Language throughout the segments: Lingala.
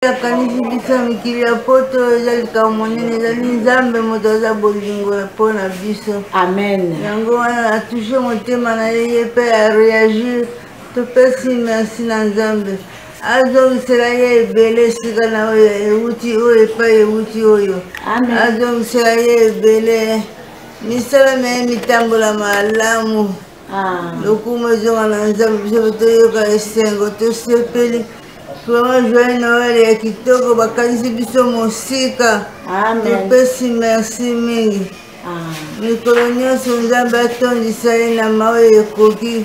Akanisi biso ya mikili ya poto eza likambo monene, ezali Nzambe moto aza bolingo mpo na biso. Amen. Yango wana atushe motema na ye, ye mpe areagir. Topesi merci na Nzambe, azongisela ye ebele esika na oyo ewuti, oyo epai ewuti oyo. Amen. Azongisela ye ebele, misala na ye mitambola malamu. Ah. Lokumu ezonga na Nzambe, biso mpe toyoka esengo, tosepeli vraiment. Joyeux Noël ya kitoko, bakanisi biso mosika. Amen. Topesi merci mingi. Ah. Mikolo nyonso Nzambe atondisa ye na maoyo ekoki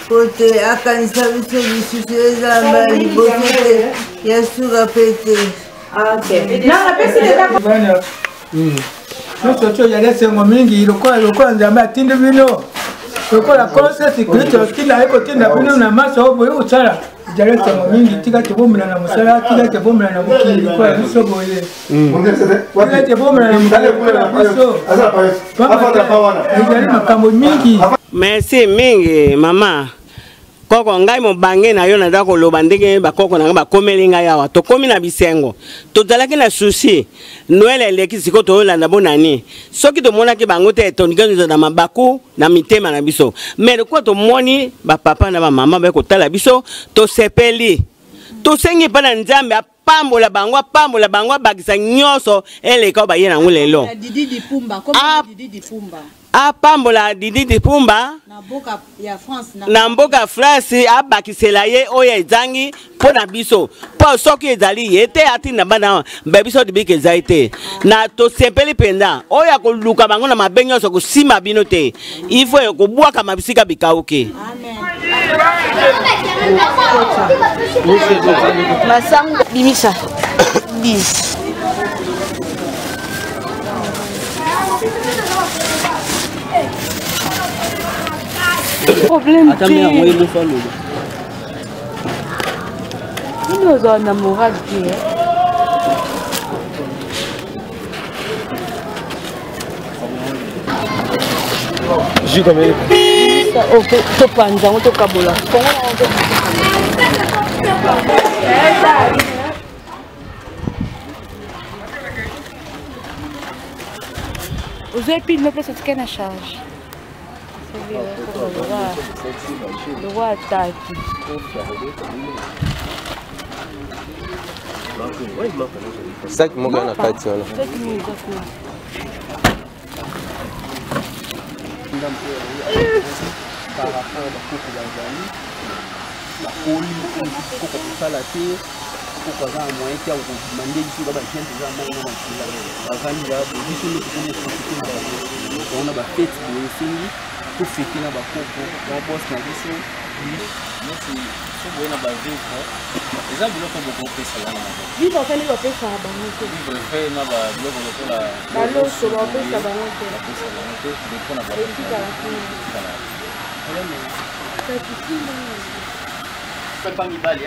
po te akanisa biso lisusu, eza mbala liboso te, ya suka mpe te. Bana nyonso tozali esengo mingi lokola Nzambe atindi bino, lokola Konsesi Kristo ntina ye kotinda bino na maso oyo boye kosala. Ezali esengo mingi. Tika tobomela na mosala, tika tobomela na mokili lokola biso boye, tika tobomela na mokili lokola biso, pamba te ezali makambo mingi. Merci mingi mama koko. Ngai mobange na yo, naza koloba ndenge bakoko na ngai bakomeli ngai awa. Tokomi na bisengo, tozalaki na souci. Noël eleki, sikoyo toyolanda bonani. Soki tomonaki bango te, tondiki na mabaku na mitema na biso. Mais lokola tomoni bapapa na bamama baye kotala biso, tosepeli. Tosengi epai na Nzambe apambola bango, apambola bango, abakisa nyonso eleka oyo baye nango lelo. Didi Dipumba, comme Didi Dipumba. Apambola Didi Dipumba na mboka ya France. Na mboka France, abakisela ye oyo ezangi mpo na biso, mpo soki ezali ye te atinda bana mbe biso dibika ezali te. Na tosepeli mpenza. Oyo akoluka bango na mabe nyonso, kosima bino te, ifo kobwakama bisika bikauki. Masango bimisa 10. Problème Ata me yango ye moko aloba. Nini ozala na moral te, eh? Jus combien? Oh, topanza yango, tokabola kongo yango. Ozwi pile no place otikali na charge lokwa ataki. Sac moko ya na kati wana. Soki nini eza kuna? Par rapport bakoko bazali bakoli, koko kosala te, koko aza na moyen te ya kobima nde biso ba bajeune toza mai na makila bavandi baa boye. Biso nde tokomi profite na bango, bango na bafete boye, esengi tofete na bakoko mwa bos na biso neti so boye na bavivre. Eza biloko bokopesa bango na maboko? Vivre mpe nde bapesaka bango te. Vivre mpe na babiloko lokola baloso bapesa bango te. Bapesa bango te depo na bango. Etikala kuna. Pa mibali.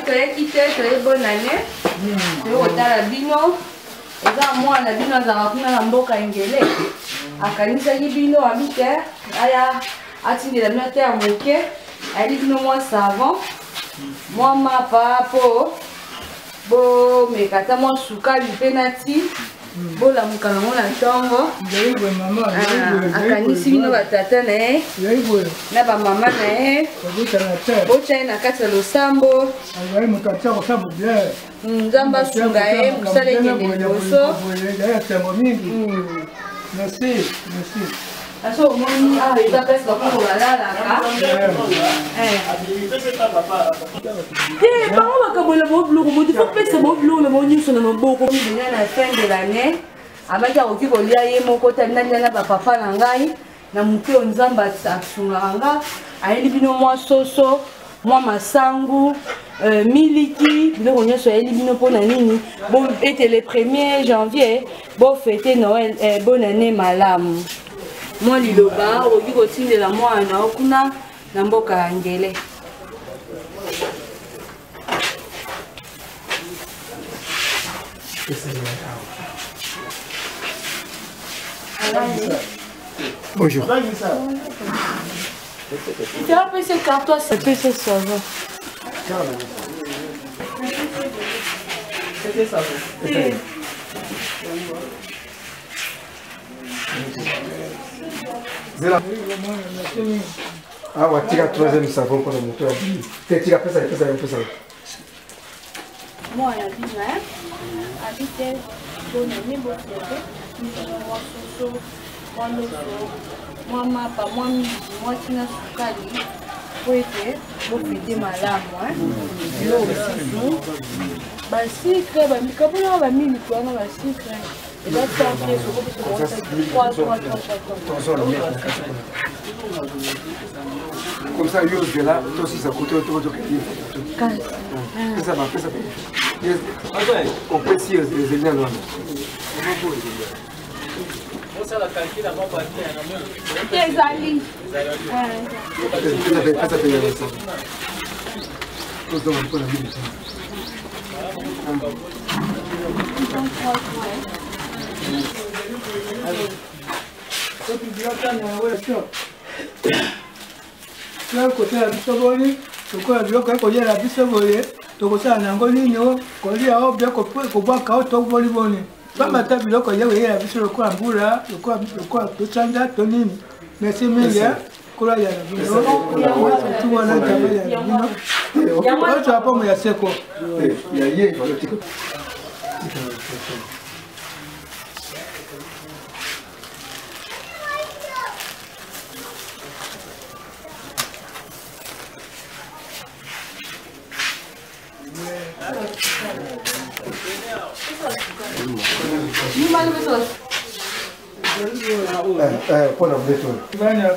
Toyeki te, toye bonne année, toye kotala bino. Eza mwana bino azalaka kuna na mboka Engele, akanisaki bino, abi te aya atindela bino te ya moke. Ayeli bino mwa savon, mwa mapa mpo bomeka, ata mwa sukali mpe na ti bolamuka nango na ntongo. Akanisi bino batata na ye na bamama na ye, botya ye na kati ya losambo. Nzambe asunga ye, mosala ekende liboso. Merci, merci. Aso omoni awa eza place bakoko balalaka te. Bango bakabola bango biloko, moto fo pesa bango biloko na bango nyonso na maboko. Deja na fin de l'année, abaki akoki kolia ye moko te, nalia na bapapa na ngai na moke oyo Nzambe asungaka nga. Ayeli bino mwa soso, mwa masangu, miliki, biloko nyonso ayeli bino. Mpona nini? Ete le 1er janvier bofete Noël, bonne année malamu. Mwa liloba okoki kotindela mwana na yo kuna na mboka ya Ngele? Bonjour. Apesa carton, apesa savon. Zela. Awa tika troisième savon mpona moto ya te tika pesa pesa pesa. Mwana bino abi te bonne bofete mwa soso, mwa loso, mwa mapa, mwa midi, mwa tina sukali po ete bofete malamu. Biloko mosusu, basikre, bamikabola, bamiliki wana, basikre eza 100 pièces, okopesa 3 3 3 3. Comme ça yo ozela tosisa kote oyo tokokende. Pesa bapesa opesi ezeli nano wana. Ezali. Pesa pe ya tozonga mpona bino. Kotala biso boni lokola biloko ekoliela biso boye, tokosala na yango nini? O kolia o bia kobwaka o to boni boni, pamba ta biloko ye koyela biso lokola mbula, lokola tosanza to nini. Merci mingi, kola ya na bino tu wana, nzambe ya na bino ozwa pomo ya seko. Ya ye. Mpona mbeto. Bana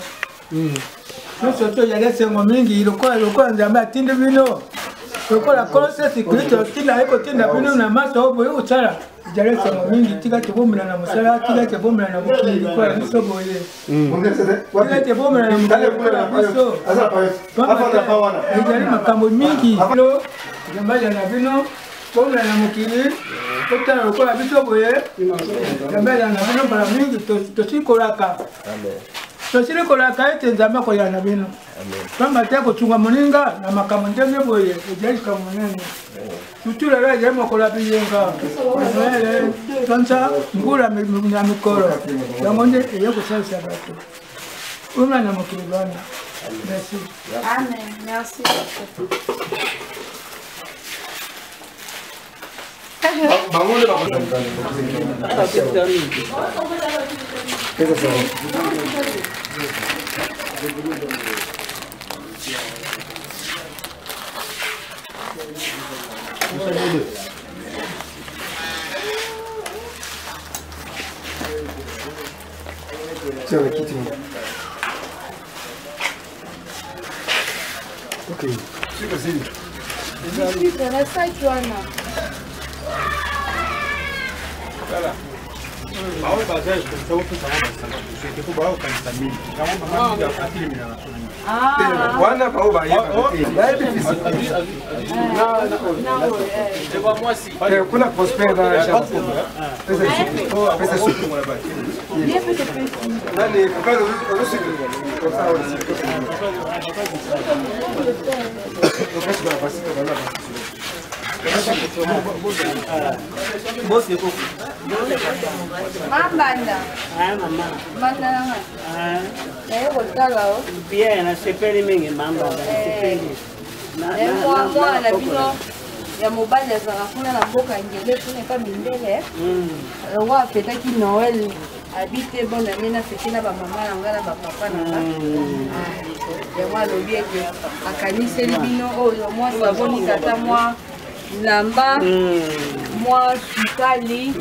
nyonso tozali esengo mingi lokola Nzambe atindi bino, lokola Yesu Kristo tinda aye kotinda bino na maso oyo boye kosala. Ezali esengo mingi. Tika tobomela na mosala, tika tobomela na mokili lokola biso boye, tika tobomela na mokili lokola biso. Ezali makambo mingi. Lo Nzambe azala na bino, bomela na mokili, totala lokola biso boye. Nzambe azala na bino mbala mingi. Tosikolaka, tosili kolaka ete Nzambe akoyala na bino, pamba te kosunga moninga na makambo ndenge boye ezali likambo monene, surtout lelo ezali mokolo ya biyenga, Noele, tonsa mbula na mikolo yango nde eye kosalisa bato uma na mokili bana. Merci. Amen. Merci. Bango nde pesa. Tiens, kiti. Ok. Sucre esili. Sucre na saki wana. Baoyo baza ekomisa bopesa bango basanga tosete po baokanisa mingi yango mama mingi atelemela na soni. Wana bao bayeba te, bayebi kuna Prosper na Jean. Pesa sucre, pesa sucre. Nani papa ozo sucre comme ça aussi. Opesi bana basi, bana basi. Mambanda. Ah, mama. Mbanda nanga. Ah, Naye kotala o. Bien, nasepeli mingi mambanda, nasepeli. Mwa mwana na bino ya mobali azalaka kuna na mboka ngele, kuna epa mindele. Yango afetaki Noel, abi te bon année, nafete na bamama na ngai na bapapa na nga. Yango alobi ete akaniseli bino oyo mwa savoni, tata, mwa lamba, mwa sukali.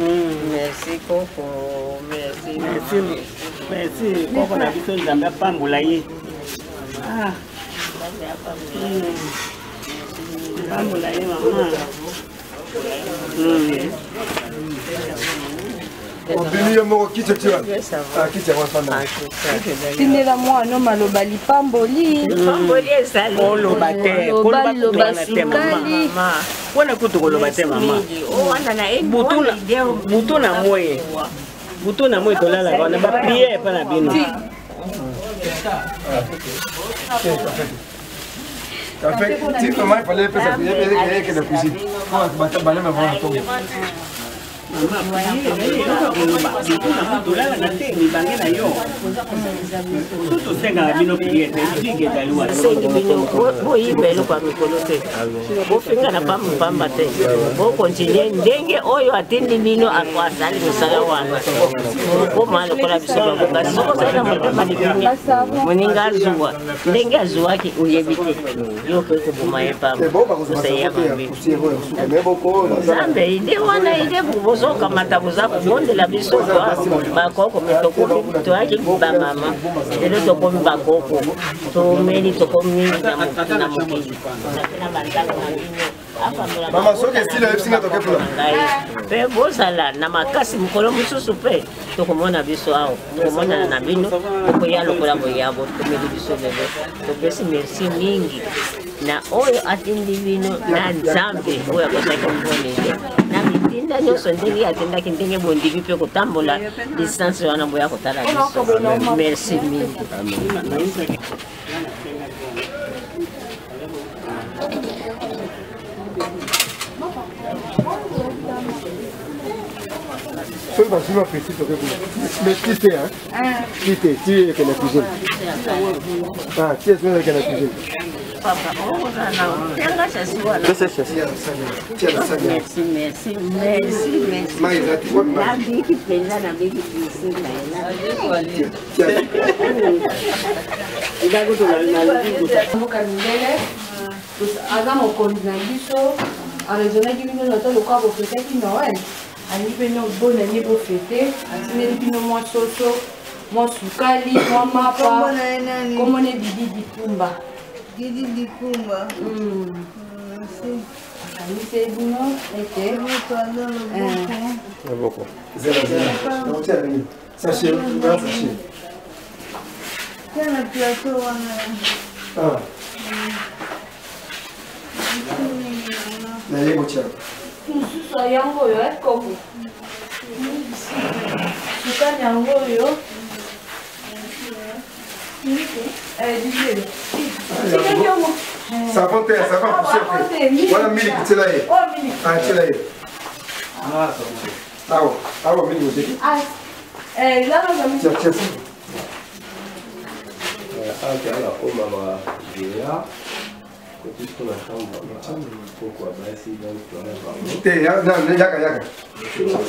Merci koko, merci. Merci, merci koko na biso, Nzambe apambola ye. Ah. Pambola ye mama. Obimi yo moko kiti oti wana. Ah, kiti yango afanda. Tindela mwana maloba lipamboli. Koloba te, Loba koloba liloba kutu wana te mama. sukali. Wana kutu koloba te mama. Butu na moye, butu na moye tolalaka wana bapriere mpa na bino. Café, si vraiment il fallait faire ça, il y avait que la cuisine. Comment tu vas battre Tolalaka te mibange na yo so tosengaka bino priere te jige ezali wasengi bino boyiba eloko ya mikolo te, bofingana pambapamba te, bokontinue ndenge oyo atindi bino, asali mosala wana okoma lokola biso babokasi. Soki ozali na motema likungi, moninga azuwa ndenge azuwaki, oyebi te, yo okoki koboma ye pamba, osaya mabe. Nzambe ide wana ide bozokamata, boza kobondela biso kwa bakoko. Me tokomi, toyaki bamama, lelo tokomi bakoko, tomeli, tokomi mingi na mokili na bandako na bino. Mama, soki esili, oyebisi nga, toke kuna. Ngai mpe bozala na makasi. Mokolo mosusu mpe tokomona biso awa, tokomonana na bino, tokoya lokola boya botomeli biso lelo. Topesi merci mingi na oyo atindi bino, na Nzambe oyo apesaki mbonele na mitinda nyonso ndenge atindaki, ndenge bondimi mpe kotambola distance wana boya kotala biso. Merci mingi. Soki bazwi bapesi, toke kuna. Mais ti te, ti te, ti eke na cuisine. Ah, ti ezwi eke na cuisine. Papa, merci, merci, merci, merci. Nabiki mpenza, nabiki pisine. Mboka mindele aza mokonzi na biso, araisonnaki bino na to lokola bofetaki Noël, alingi mpe no bonne bofete, atindeli bino mwa soso, mwa sukali, mwa mapa. Komona Didi Dipumba. Didi Dipumba. Akanisi bino ete Zela, zela. Sachet, sachet. Tia na plateau wana. Ah. Naye kotia. Mosusu yango oyo, koko sukali yango oyo. Savon te, savon poussière te. Wana miliki, tiela ye. Ah, tiela ye. Awa, awa miliki ozeki. Tia, tia. Awa omama vieillard kote biso na chambre, koko ya basi, donc wana bango. Te, yaka, yaka.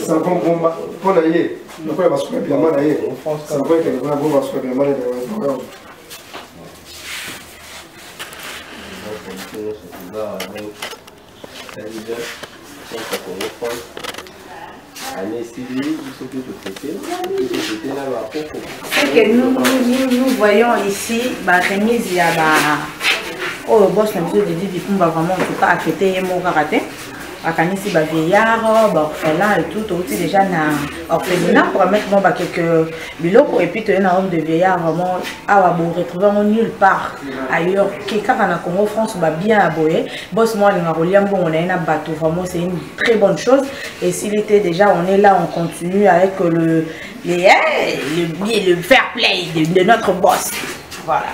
Savon bomba mpo na ye lokola basuka bilamba na ye. Savon ekende kuna, bomba basuka bilamba na ye. Biso nyonso toza donc tali centre Congo France. Année esili, biso mpe tofete, tofete na bakoko. Ce que nous, nous, nous voyons ici, ba remise ya ba oyo boss na biso Didi Dipumba, vraiment, en tout cas afete ye moko kaka te, akanisi ba vieillard, ba orphelin et tout. Touti déjà na orphelinat pour mettre mwa ba quelques biloko et puis toye na home de vieillard. Vraiment, awa bo retrouve yango nulle part ailleurs ke kaka na Congo France. Babien ya boye, boss moko alinga kolia mbongo na ye na bato. Vraiment, c'est une très bonne chose. Esili te, déjà on est là, on continue avec le les, eh, le, le fair play de notre boss, voilà.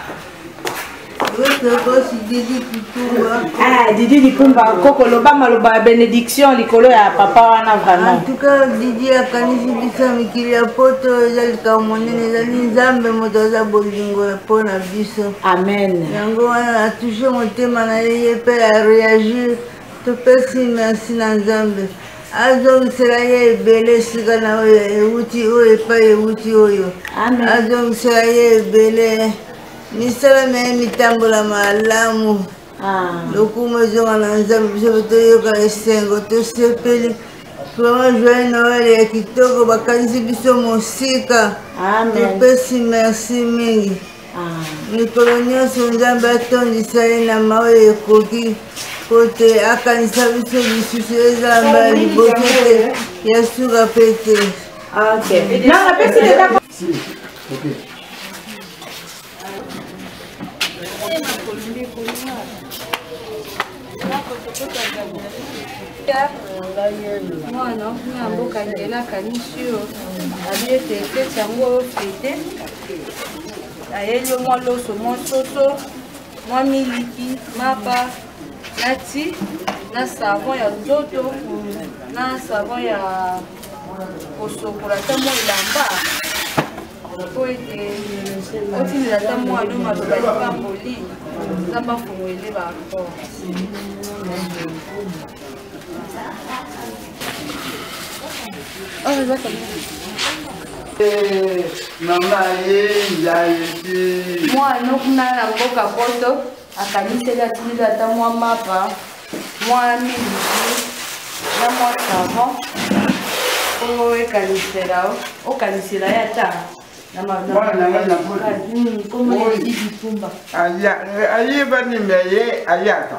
Votre boss Didi Dipumba. Ah, Didi Dipumba, koko loba maloba ya bénédiction likolo ya papa wana vraiment. En tout cas, Didi akanisi biso mikili ya poto, eza likambo monene, ezali Nzambe moto aza bolingo mpo na biso. Amen. Yango wana atouche motema na ye, ye mpe aréagir. Topesi merci na Nzambe, azongisela ye ebele esika na oyo ewuti, oyo epai ewuti oyo. Azongisela ye ebele, misala na ye mitambola malamu. Lokumu ezonga na Nzambe. Biso mpe toyoka esengo, tosepeli vraiment. Joyeux Noël ya kitoko, bakanisi biso mosika, topesi merci mingi. Mikolo nyonso Nzambe atondisa ye na maoyo ekoki po te akanisa biso lisusu, ezala mbala liboso te, ya suka mpe te. Si, ok. Mwana mwana mboka ngela akanisi yo, abi ete fete yango oyo fete. Ayeli yo mwa loso, mwa soso, mwa miliki, mapa, na ti, na savon ya nzoto, na savon ya kosokola ata mwa elamba mpo ete otindela ata mwa no maloba lipamboli Nzambe afongolele ba porte. Mama ye nzalisi. Mwana kuna na mboka poto akaniseli atindeli ata mwa mapa mwa miliki na mwa savon oyo ekanisela okanisela ye ata Ayebani me ye ayaka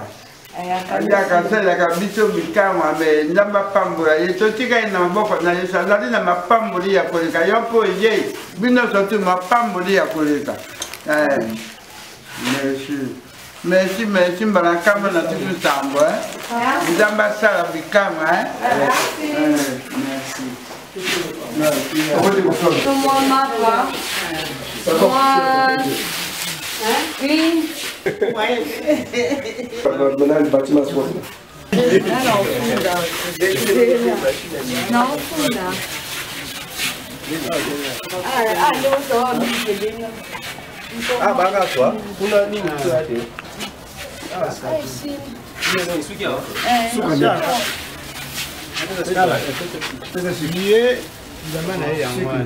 ayaka asalelaka biso bikamwa me Nzambe apambola ye, totika ye na maboko na Yesu. Azali na mapamboli ya koleka yo mpo ye bino surtout mapamboli ya koleka. Eh, merci merci merci mbala nkama na tutu nsambo. Nzambe asala bikamwa. Merci. Mwa mapa, mwa clean. Naofunda. Ah, bakatwa kuna nini kuna te. Ye nzambe na ye yango wana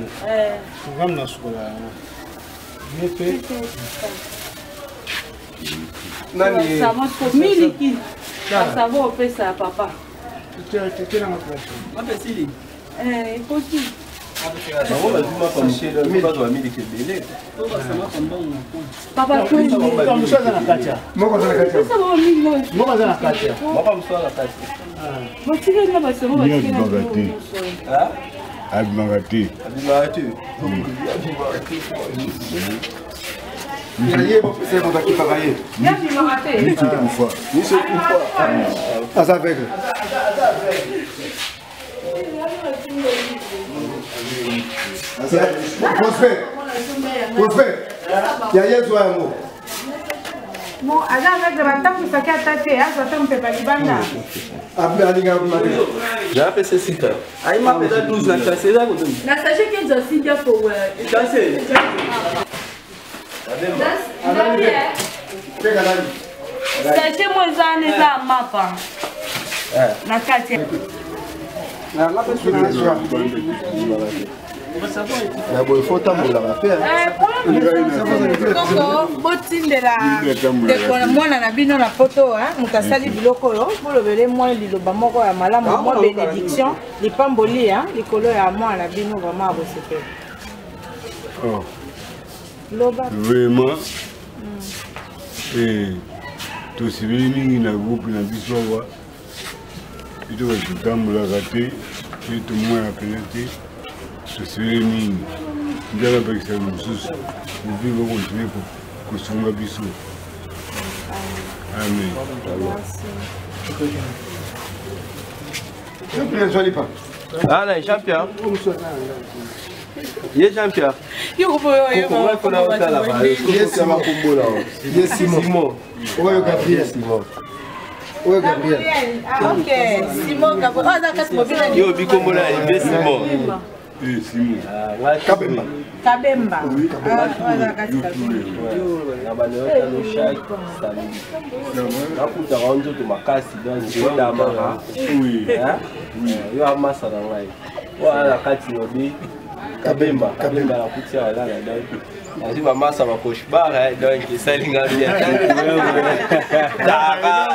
programme na sukola yango ye mpe. Nani? Miliki, basavo opesa papa. Ekoti. Bango bazwi mapa moke, bazwa miliki ebele. Papa. Mosusu aza na kati, moko aza na kati, moko aza na kati. Moko mosusu aza na kati. Botikeli na basavo. Abimaka te, abimaka te. Abimaka te. Ye bopesa ye moto akipaka ye. Miso ekufa. Miso ekufa. Aza aveugle. Prosper, Prosper ya Yesu yango. Mo aza aveugle, batambwisaki ata te, azwa ata mopepa libanda. Alingaka kuna te. Napesa esika ayima mpenza 12 na chance eza kotomi. Na sachet ke nza sindia fo. Chance. Sachet mo eza wana, eza ya mapa na kati. Na boye fo otambolaka mpe. Koko, botindela ndeko na mwana na bino na poto, moto asali biloko oyo, bolobele mwa liloba moko ya malamu, mwa bénédiction, lipamboli likolo ya mwana na bino, vraiment akosepela. Oh. Loba. Vraiment, tosepeli mingi na groupe na biso awa. Biso bato totambolaka te te, tomonaka mpenza te. Tosepeli mingi. Nzambe apekisaka mosusu mopi bakontinue kosunga biso. Amen. Ana Jean Pierre, ye Jean Pierre. Ye Simon. Oyo Gabriel. Simon. Oyo Gabriel. Ok, Simon Gabriel. Oyo aza kasi mobile. Yo bikombola ye Simon. Simon. Kabemba. Kabemba. Ah, oyo aza kasi Kabemba. Na banayotano chaque samedi nakutaka o nzoto makasi, donc odamaka yo amasa na ngai oyo aza na kati lobi Kabemba. Kabemba nakuti awa lala, donc nazwi bamasa bakoshbar, donc esali nga bien. Tara.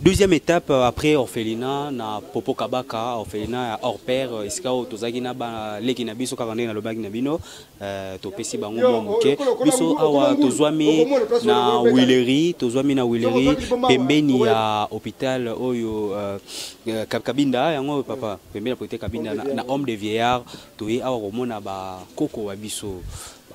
Deuxième étape après orphelinat na Popo Kabaka, orphelinat ya hors pair, esika oyo tozalaki na baleki na biso kaka ndenge nalobaki na bino, topesi bango mwa moke. Biso awa tozwami na Wileri, tozwami na Wileri pembeni ya hôpital oyo Kabinda yango papa, pembeni ya pote Kabinda na home de vieillard. Toye awa komona bakoko wa biso.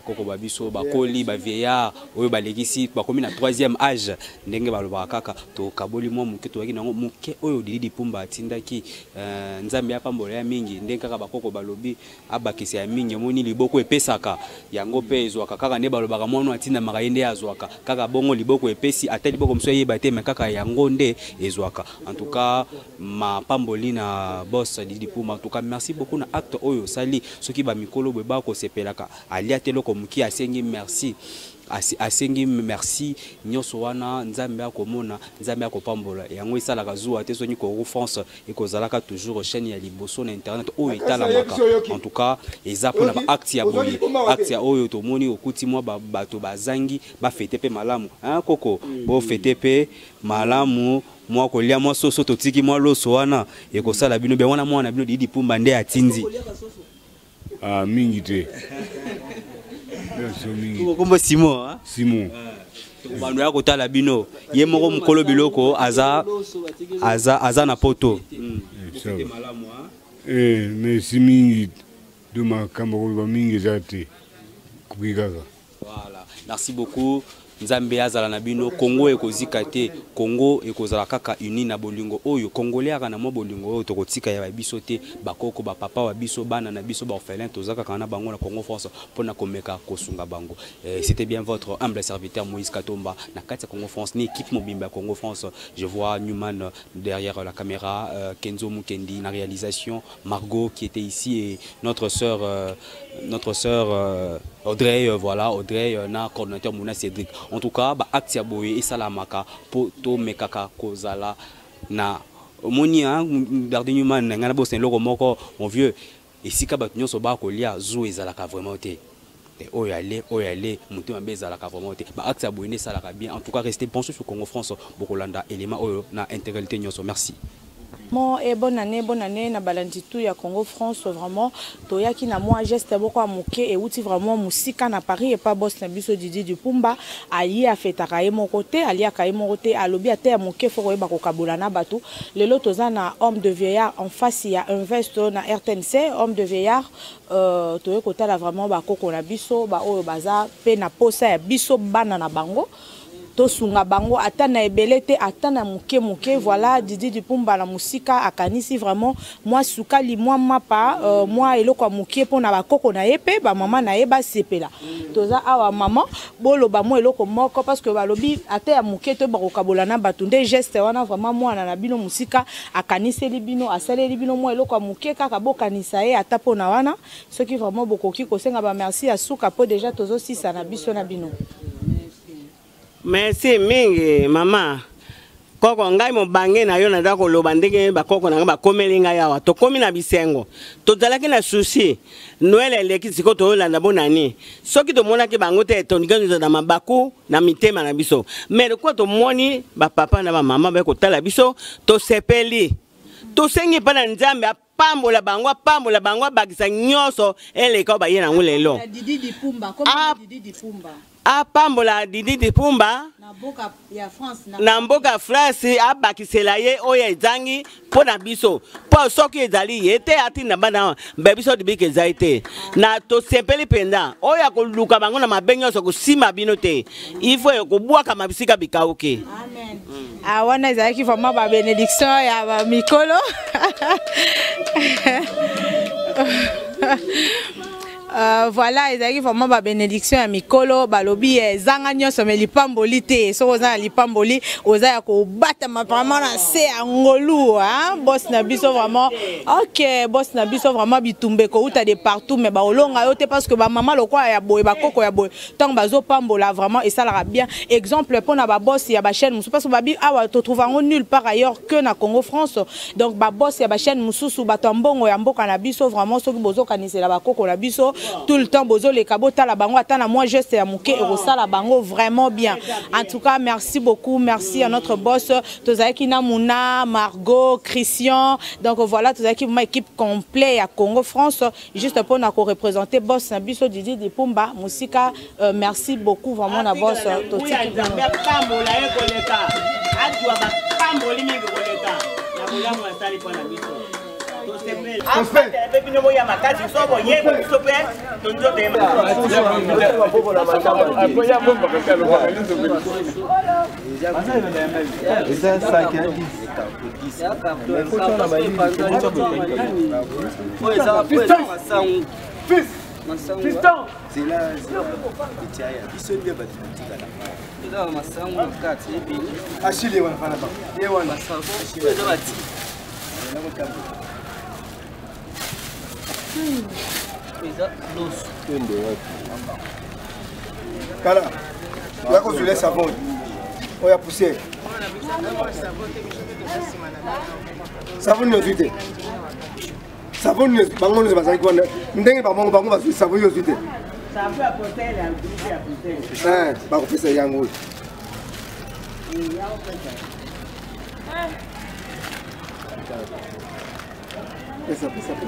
Bakoko ba biso bakoli, ba vieillard oyo balekisi bakomi na troisième âge, ndenge balobaka kaka tokaboli mwa moke toyaki nango moke oyo Didi Dipumba atindaki. Euh, Nzambe apambola ya mingi, ndenge kaka bakoko balobi abakisa ya mingi. Omoni liboko epesaka yango mpe ezwaka kaka, nde balobaka mwana atindamaka ye nde azwaka kaka bongo. Liboko epesi ata liboko mosusu eyeba te, mais kaka yango nde ezwaka. En tout cas mapamboli na boss Didi Dipumba. En tout cas merci beaucoup na acte oyo osali. Soki ba mikolo boye bakosepelaka, alia te eloko moke asengi merci, asengi merci nyonso wana Nzambe akomona, Nzambe akopambola yango. Esalaka zuwa te soki Congo France ekozalaka toujours chaîne ya liboso na internet oyo etalamaka. En tout cas eza mpona ba acte ya boye, acte ya oyo tomoni okuti mwa bato bazangi bafete mpe malamu, hein, koko bofete mpe malamu, mwa kolia mwa soso totiki mwa loso wana ekosala bino bien. Wana mwana bino Didi Dipumba nde atindi. Ah, mingi te. Kombo Simon, hein? Simon. Bando ya kotala bino ye moko mokolo biloko aza aza aza na poto. Eh, merci mingi do makambo koloba mingi eza te, koki kaka. Voilà, merci beaucoup. Nzambe azala na bino. Congo ekozika te, Congo ekozala kaka uni na bolingo oyo congolais aka na mwa bolingo oyo tokotika ya biso te. Bakoko ba papa wa biso, bana na biso ba orphelin, toza kaka na bango na Congo France pona komeka kosunga bango. C'était bien votre humble serviteur Moïse Katomba na kati ya Congo France, ni équipe mobimba ya Congo France. Je vois Newman derrière la caméra, Kenzo Mukendi na réalisation, Margot qui était ici et notre sœur Audrey, voilà Audrey, na coordinateur Mouna Cédric. En tout cas ba acte ya boye esalamaka po to mekaka kozala na omoni, hein, Dardy Newman nga na bosa eloko moko mon vieux, esika bato nyonso ba kolia zu ezalaka vraiment te. Oyo ale, oyo ale, motema mabe ezalaka vraiment te. Ba acte ya boye nde esalaka bien. En tout cas restez branchés sur Congo France, bokolanda élément oyo na intégralité nyonso. Merci. Bon, et bonne année, bonne année na balandi tout ya Congo France. Vraiment toyaki na mwa geste moko ya moke euti vraiment mosika na Paris epa boss na biso Didi Dipumba. Aye afetaka ye moko te, aliaka ye moko te, alobi ata ya moke fo koyeba kokabola na bato. Lelo toza na homme de vieillard en face ya Invest na RTNC. Homme de vieillard, toye kotala vraiment bakoko na biso ba oyo baza pe na posa ya biso bana na bango, tosunga bango ata na ebele te, ata na moke moke. Voilà, Didi Dipumba na mosika akanisi vraiment mwa sukali, mwa mapa, mwa eloko ya moke mpona bakoko na ye mpe bamama na ye basepela. Toza awa mama, boloba mwa eloko moko parce que balobi ata ya moke to bakokabola na bato nde geste wana. Vraiment mwana na bino mosika akaniseli bino, asaleli bino mwa eloko ya moke kaka, bokanisa ye ata mpona wana. Soki vraiment bokoki kosenga ba merci ya suka po déjà tozosisa na biso na bino. Merci mingi mama koko. Ngai mobange na yo naza koloba ndenge bakoko na ngai bakomeli ngai awa. Tokomi na bisengo, tozalaki na souci. Noël eleki, sikoyo toyolanda bonani. Soki tomonaki bango te, tolingi na mabaku na mitema na biso, mais lokola tomoni bapapa na bamama baye kotala biso, tosepeli. Tosengi mpa na Nzambe apambola bango, apambola bango, abakisa nyonso eleka oyo baye nango lelo. Didi Dipumba, comme Didi Dipumba. Apambola Didi Dipumba na mboka France, abakisela ye oyo ezangi mpo na biso, mpo soki ezali ye te atinda bana mbe biso libika ezali te. Na tosepeli mpenza. Oyo akoluka bango na mabe nyonso kosima bino te, il faut kobwakama bisika bikauki. Ah, wana ezalaki vraiment ba bénédiction ya ba mikolo. Voilà, ezalaki vraiment ba bénédiction ya mikolo. Balobi ezanga nyonso me lipamboli te. Soki oza na lipamboli, oza ya kobatama vraiment na se ya ngolu, hein? Boss na biso vraiment, ok, boss na biso vraiment, bitumba ekouta de partout mais baolonga yo te, parce que bamama lokola ya boye, bakoko ya boye, ntango bazopambola vraiment esalaka bien. Exemple mpona baboss ya bachaîne mosusu, parce que babi awa totrouve yango nulle part ailleurs que na Congo France. Donc baboss ya bachaîne mosusu, bato ya mbongo ya mboka na biso, vraiment soki bozokanisela bakoko na biso tout le temps, bozoleka botala bango ata na mwa geste ya moke, ekosala bango vraiment bien. En tout cas merci beaucoup, merci à notre boss. Tozalaki na Muna, Margot, Christian, donc voilà, tozalaki vraiment équipe complet ya Congo France, juste mpona koreprésenter boss na biso Didi Dipumba mosika. Merci beaucoup vraiment na boss. Totiki bino apambola ye koleka, azwa bapamboli mingi koleka na bolamu asali mpo na biso. Abatela mpe bino boya makasi so boyeba biso mpe tonzotema. Eza 5 Fiston! Zela etia ya biso nde bato totikala. Eza ba masangu na kati ebele. Achille wana fana ba. Ye wana. Eza bati. Eza loso. Twende wapi? Kala. Ya kozwile savon. Oya poussière. Savon nini ozwi te? Savon nini bango nyonso bazalaki wana ndenge bango bango bazwi savon yo ozwi te? Bakopesa yango oyo. Pesa, pesa, pesa.